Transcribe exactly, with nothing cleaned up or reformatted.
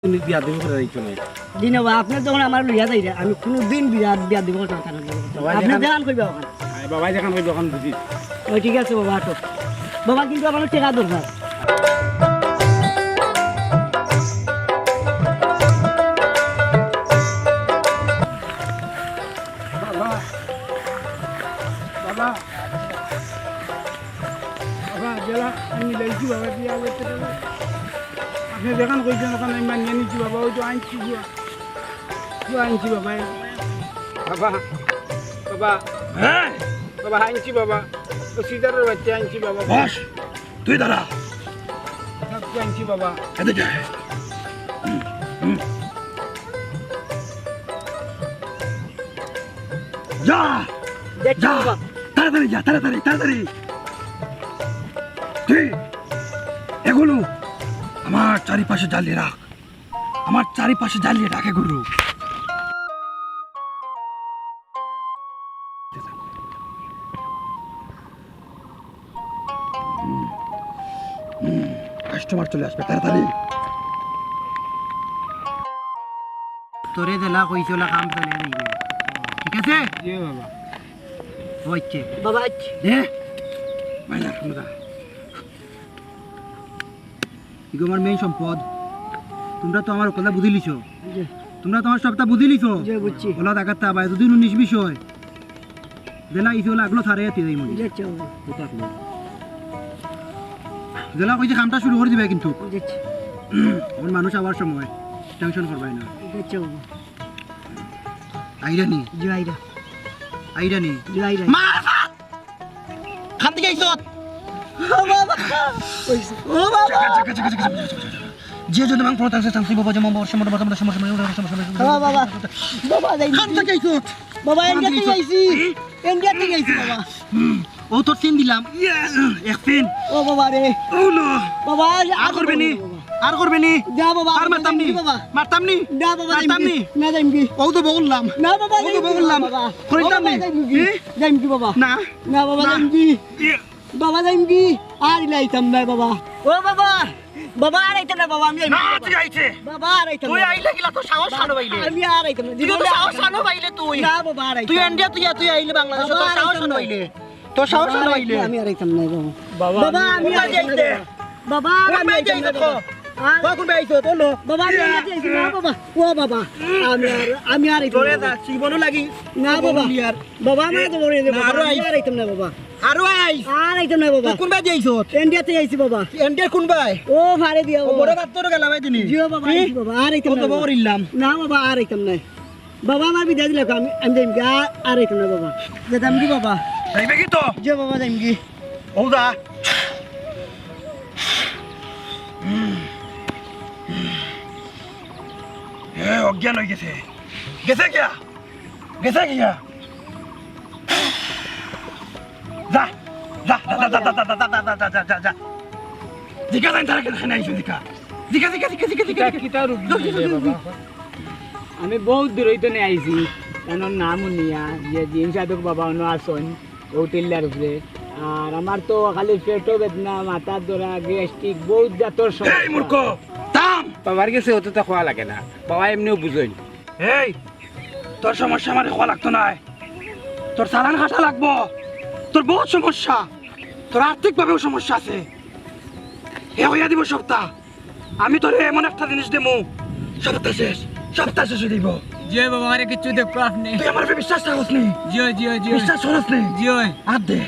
তুমি বিয়া দিবি করে দিচ্ছ না। জি না বা, আপনে যখন আমারে লইয়া যাইরা, আমি কুনুদিন বিয়া, বিয়া দিবি করতাম না। বাবা, আপনে যেখান যেখান কইবা ওখান। আরে বাবা, যেখান কইবা ওখান বুঝি। ও ঠিক আছে বাবা, আটো। বাবা, কিন্তু আমার টেকা দরকার। বাবা, বাবা, বাবা, যেলা আমি লইছি বাবা, দিয়া লইতে বাবা। আপনে যেখান কইছেন ওখান আমি মানিয়া নিছি বাবা, ওই তো আনছি জুয়া। জুয়া আনছি বাবা। বাবা, বাবা। হ্যাঁ? বাবা, আনছি বাবা। ও সিজারের বাচ্চা আনছি বাবা। বস, তুই দাঁড়া। সব আনছি বাবা। এদিকে আয়। হুম, হুম। যা, দেখছি যা। বাবা। তাড়াতাড়ি যা, তাড়াতাড়ি, তাড়াতাড়ি। তুই এগুলো আমার চারিপাশে জ্বালিয়ে রাখ। আমার চারিপাশে জ্বালিয়ে রাখ এগুলো। হুম, হুম, কাস্টমার চলে আসবে, তাড়াতাড়ি। তোরে যেলা কইছি ওলা কাম চলে যাইবে। ঠিক আছে? জি বাবা। ও আচ্ছা। বাবা, আচ্ছা। দে। মাইলা, হুনদা। ইগো আমার মেইন সম্পদ। তোমরা তো আমার কথা বুঝিলিছো। জি। তোমরা তো আমার সবটা বুঝিলিছো। জি, বুঝছি। ওলা দেখাত তা ভাই, দুদিন উনিশ বিষয়। যেলা ইসে ওলা আগলো ছাড়ে এতে যাই মনে। জি, আচ্ছা বাবা। যেলা কইছি কামটা শুরু করি দিবায় কিন্তু। জি, আচ্ছা। ওর মানুষ আওয়ার সময় টেনশন করবায় না। জি, আচ্ছা বাবা। আইরা নি? জি, আইরা। আইরা নি? জি, আইরা। মার, মার! খান থাকি আইছত? ও বাবা! ও বাবা! যে যদি মাং পড়ে থাকছে, শান্তি বাবা, যেমন বাবার সময়, বাবার সময়, বাবার সময়, বাবার সময়, বাবার সময়, বাবার সময়। বাবা, বাবা, যাই। খান থাকি আইছত? বাবা, ইন্ডিয়া থাকি আইছি। হুম? ইন্ডিয়া থাকি আইছি, বাবা। হুম। ও তোর সিন দিলাম। ইয়া, এক সিন। ও বাবা রে। ও লো। বাবা, আর করবে নি? বাবা। আর করবে নি? না বাবা, আর মারতাম নি? যাইমগি বাবা। মারতাম নি? না বাবা, মারতাম যাইমগি। নি? না যাইমগি। ও তো বললাম। না বাবা, ও তো যাইমগি বললাম। বাবা। কইতাম ও বাবা, নি? যাইমগি। হুম? যাইমগি বাবা। না। না বাবা, না। যাইমগি। ইয়া। বাবা, যাইমগি। আর ইলা আইতাম না বাবা। ও বাবা। বাবা, আর আইতাম না বাবা, আমি না, যাইমগি বাবা। তুই আইতে। বাবা, আর আইতাম তুই না। আইলে কিলা তোর সাহস বাবা, আনো বাইলে। আমি আর আইতাম না। তুই তো জীবনে সাহস আইতাম আনো না। বাইলে তুই। না বাবা, আর আইতাম তুই না। ইন্ডিয়া তুই, তুই আইলে বাংলাদেশ, বাবা, তোর আর সাহস আইতাম আনো না। বাইলে। তোর সাহস বাবা, আনো আর বাইলে। আইতাম না। আমি আর আইতাম না বাবা। বাবা, বাবা, আমি আর কোন আইতাম না যাইতে? বাবা। বাবা, আর কোন আমি আইতাম না যাইতে বাবা। তো? আর কোন ভাই আইছো? বলো। বাবা, আমি ইয়া। ইন্ডিয়া যাইছি না বাবা। ও বাবা, আমি আর, আমি আর আইতাম তোরে না বাবা। দা, জীবনও লাগি। না বাবা। ইয়ার। বাবা, আমার তো মরে যাবে না, বাবা, আরো আমি আইস। আর আইতাম না বাবা। আরো আইস। আর আইতাম না বাবা। তুই কোন বায় আইছস? ইন্ডিয়া থাকি আইছি বাবা। ইন্ডিয়ার কোন বায়? ও ফারে দিয়া ও বাবা। বড় বাত তোর গেলা বায় দিনি। জি ও বাবা, হুম? আইছি বাবা, আর আইতাম ও না তো বাবা। বড় ইল্লাম। না বাবা, আর আইতাম না। বাবা, আমার বিদায় দিলাও, আমি, আমি যাইমগি, আর, আর আইতাম না বাবা। যাইতামগি বাবা। যাইবে কি তো? জি বাবা, যাইমগি। ও দা। এ, অজ্ঞান হয়ে গেছে। গেছে গিয়া? গেছে গিয়া? যা, যা, যা। জিজ্ঞাসা তারা কেন এখানে আইছো, জিজ্ঞা। জিজ্ঞা, জিজ্ঞা, জিজ্ঞা, জিজ্ঞা, জিজ্ঞা, কিতা, জিজ্ঞা। কিতা রোগ যাও, যাও, দিলে যাও, বাবা? যাও। আমি বহুত দূর হইতে নিয়ে আইছি, তান নাম হুনিয়া, যে জিন সাধক বাবা অনো আছইন, ও টিল্লার উপরে। আর আমার তো খালি পেটও বেদনা, মাথার ধরা, গ্যাস্ট্রিক, বহুত জাতর সমস্যা। এই মূর্খ, থাম! বাবার গেছে অততা কওয়া লাগে না, বাবা এমনেউ বুঝইন। এই, তোর সমস্যা আমারে কওয়া লাগতো নায়। তোর চালান কাটা লাগবো। তোর বহুত সমস্যা। তোর আর্থিকভাবেও সমস্যা আছে। হে হইয়া দিব সবটা। আমি তোরে এমন একটা জিনিস দিমু, সবটা শেষ, সবটা শেষ হয়ে দিব। জি বাবা, আমারে কিচ্ছু দেখবো আপনি। তুই আমার উপরে বিশ্বাস রাখস নি? জি, জি, জি। বিশ্বাস করস নি? জি। আর দে।